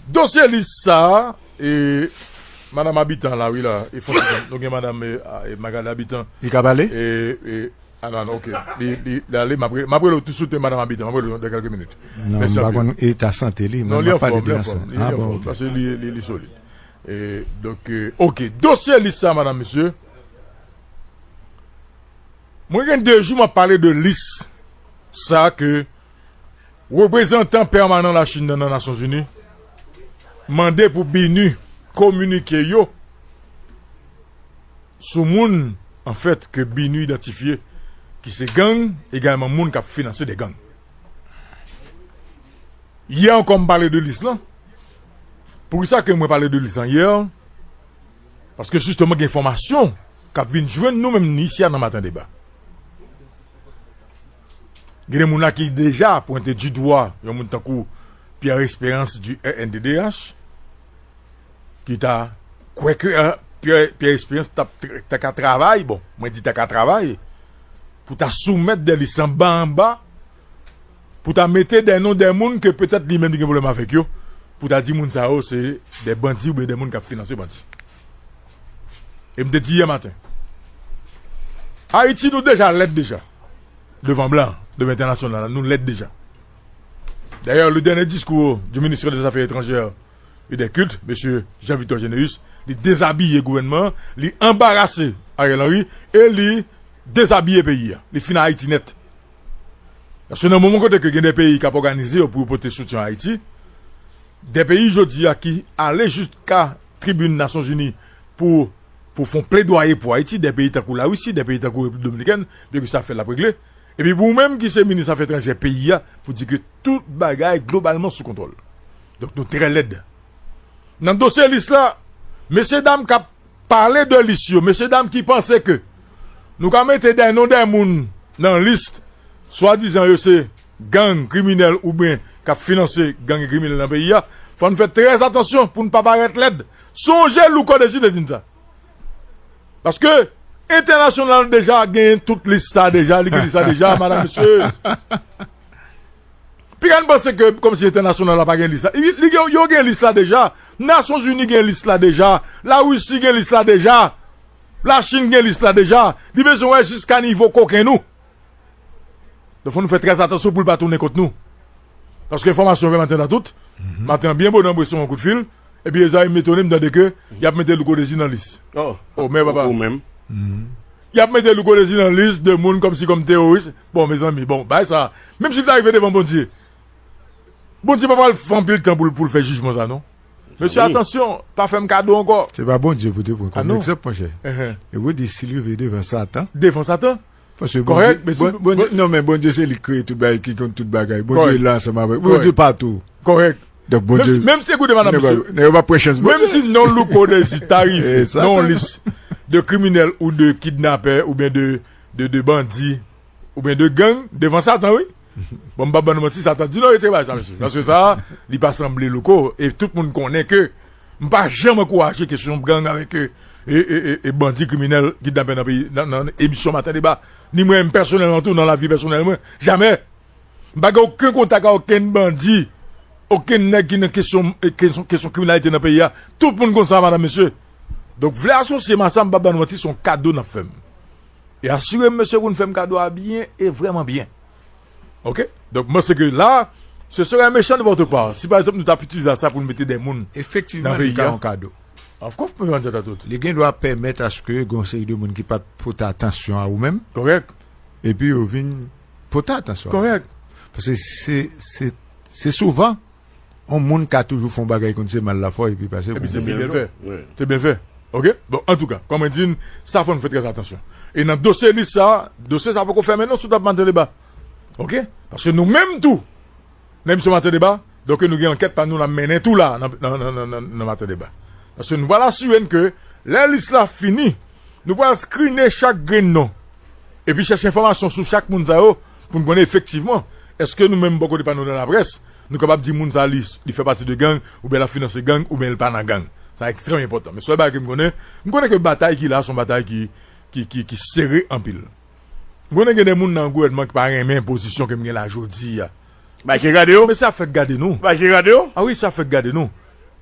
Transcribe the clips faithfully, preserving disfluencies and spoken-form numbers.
Dosye lis sa a, e, madanm Abitan la, wi la, e fòk nou gen madanm, e, a, e, Magali Abitan. Li ka pale? E, e, a, non, non, ok. Li, li, li ale, m ap re-, m ap rele w tousuit, madanm Abitan, m ap rele w nan kèlke minit. Non, m pa konn eta sante li, non, men li anfòm, li anfòm, li anfòm, paske li, li, li solid. E, donk, e, ok, dosye lis sa, madanm, mesye. Mwen gen de jou m ap pale de lis sa ke reprezantan pèmanan Lachin nan nan Nasyonzini mande pou BINUH kominike yo sou moun, anfèt, ke BINUH idantifye ki se gang, egalman moun k ap finanse de gang. Yè ankò, m pale de lis lan. Poukisa ke mwen pale de lis lan yè? Paske jisteman gen enfòmasyon k ap vin jwenn nou menm isi a nan Maten Deba. Gen de moun la ki deja pwente di dwa yon moun tankou Pierre Espérance du R N D D H, ki ta kwè ke, eh, Pierre, Pierre Espérance t ap tr-, ta ka travay, bon, mwen di ta ka travay, pou ta soumèt de lis anba anba, pou ta mete de non de moun ke petèt li menm li gen pwoblèm avèk yo, pou ta di moun sa yo se de bandi oubyen de moun k ap finanse bandi. E m te di yè maten, Ayiti nou deja lèd deja. Devan blan, devan entènasyonal la, nou lèd deja. Dayè, le dènye diskou du ministre des Affaires étrangères et des cultes, mesye Jean Victor Généus, li dezabiye gouvènman an, li anbarase Ariel Henry, e li dezabiye peyi a. Li fin Ayiti nèt. Paske nan moman kote ke gen de peyi k ap òganize yo pou yo pote soutyen Ayiti, de peyi jodi a ki ale jiska tribin Nasyonzini pou, pou fè yon pledwaye pou Ayiti, de peyi tankou Larisi, de peyi tankou Repiblik Dominikèn, byen ke sa fè l ap regle. Epi pou ou menm ki se minis afè etranjè peyi a, pou di ke tout bagay globalman sou kontwòl. Donk nou trè lèd. Nan dosye lis la, mesye dam k ap pale de lis yo, mesye dam ki panse ke nou ka mete de non de moun nan lis, swadizan yo se gang kriminèl oubyen k ap finanse gang e kriminèl nan peyi a, fò n fè trè atansyon pou n pa parèt lèd. Sonje Louko Désir te di n sa. Paske entènasyonal deja gen tout lis sa deja, li gen lis sa deja, madanm, mesye. Piga n panse ke kòmsi entènasyonal la pa gen lis la. Li, li gen, yo gen lis la deja. Nasyonzini gen lis la deja. Larisi gen lis la deja. Lachin gen lis la deja. Li bezwen wè jiska nivo koken nou. Donk fò nou fè trè atansyon pou l pa tounen kont nou. Paske enfòmasyon vè maten nan tout. Maten an byen bonè m resevwa yon kout fil. Epi Ezayi m etone m tande ke y ap mete Louko Désir nan lis. Oh, oh, men papa. Ou menm. Y ap mete Louko Désir nan lis de moun kòmsi kòm teworis. Bon, mezanmi, bon, bagay sa, menm si l ta rive devan Bondye, Bondye pa pral fè anpil tan pou l, pou l fè jijman sa, non. Mesye, atansyon, pa fè m kado ankò. Se pa Bondye pou te pran kòm egzanp, monchè. E pou di, si l rive devan Satan. Devan Satan? Paske Bondye, Bondye, non, men Bondye se li k kreye tout bagay, ki konn tout bagay. Bondye la ansanm avèk. Bondye patou. Kòrèk. Donk Bondye. Menm si, menm si, ekoute, madanm, mesye. Nèg yo pa pran chans Bondye. Menm si non Louko Désir ta rive nan yon lis de kriminèl ou de kidnapè oubyen de, de, de bandi oubyen de gang devan Satan, wi. Bon, m p ap ban nou manti, Satan di non, retire bagay sa, mesye. Paske sa, li pa sanble Louko, e tout moun konnen ke m pa janm ankouraje kesyon gang avèk, e, e, e, e bandi kriminèl kidnapè nan peyi, nan, nan emisyon Maten Deba. Ni mwen menm pèsonèlman tou, nan lavi pèsonèl mwen, jamè. M pa gen okenn kontak ak okenn bandi, okenn nèg ki nan kesyon, e, kesyon, kesyon kriminalite nan peyi a. Tout moun konn sa, madanm, mesye. Donk, vle asosye m a sa, m p ap ban nou manti, se yon kado n ap fè m. E asire m, mesye, pou n fè m kado a byen e vrèman byen. Oke? Donk, mwen se ke la, ce serait méchant de votre part. Si, pa egzanp, nou t ap itilize sa pou n mete de moun nan peyi a. Efektivman, li ka yon kado. Of course, mwen di sa tout. Li gen dwa pèmèt aske gen yon seri de moun ki pa t pote atansyon a ou menm. Kòrèk. Epi yo vin pote atansyon a ou. Kòrèk. Paske se, se, se souvan yon moun ka toujou fè yon bagay konn se mal l ap fè epi pase pou. Epi se byen fè. Se byen fè. Oke? Bon, antouka, kòm mwen di n, sa fò n fè trè atansyon. E nan dosye lis sa, dosye sa poko fèmen non sou tab Maten Deba. Oke? Paske nou menm tou, nan emisyon Maten Deba, donk nou gen ankèt pa nou n ap mennen tou la nan, nan, nan, nan, nan, nan Maten Deba. Paske nou pral asire n ke lè lis la fini, nou pral skrine chak grenn non. Epi chèche enfòmasyon sou chak moun sa yo, pou n konnen efektivman, èske nou menm bò kote pa nou nan laprès, nou kapab di moun sa li, li fè pati de gang, oubyen l ap finanse gang, oubyen l pa nan gang. Sa ekstrèm enpòtan. Men sèl bagay ke m konnen, m konnen ke batay ki la, se yon batay ki, ki, ki, ki sere anpil. M konnen gen de moun nan gouvènman ki pa renmen pozisyon ke m gen la jodi a. Bagay ki gade yo. Men sa fèk gade nou. Bagay ki gade yo. A wi, sa fèk gade nou.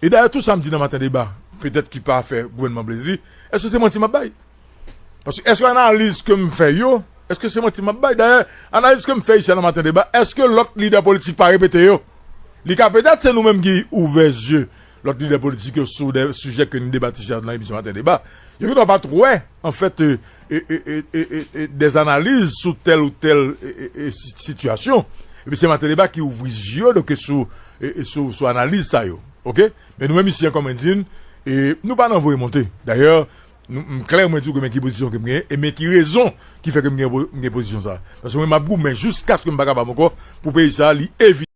E dayè, tou sa m di nan Maten Deba, petèt ki pa fè gouvènman plezi, èske se manti m ap bay? Paske èske analiz ke m fè yo, èske se manti m ap bay? Dayè, analiz ke m fè isi a nan Maten Deba, èske lòt lidè politik pa repete yo? Li ka petèt se nou menm ki ouvè zye lòt lidè politik yo sou de sijè ke n debat isi a nan emisyon Maten Deba. Yo gendwa pa t wè, anfèt, e, e, e, e, e, e, dèzanaliz sou tèl ou tèl e, e, e, si- sitiyasyon. Epi se Maten Deba ki ouvri zye yo, donk, sou, e, e, sou, sou analiz sa yo. Oke? Men nou menm isi an, kòm mwen di n, e, nou pa nan voye monte. Dayè, nou, m klè, mwen di w ke men ki pozisyon ke m genyen, e men ki rezon ki fè ke m gen, po- m gen pozisyon sa. Paske mwen, m ap goumen jiskaske m pa kapab ankò pou peyi sa, li evi-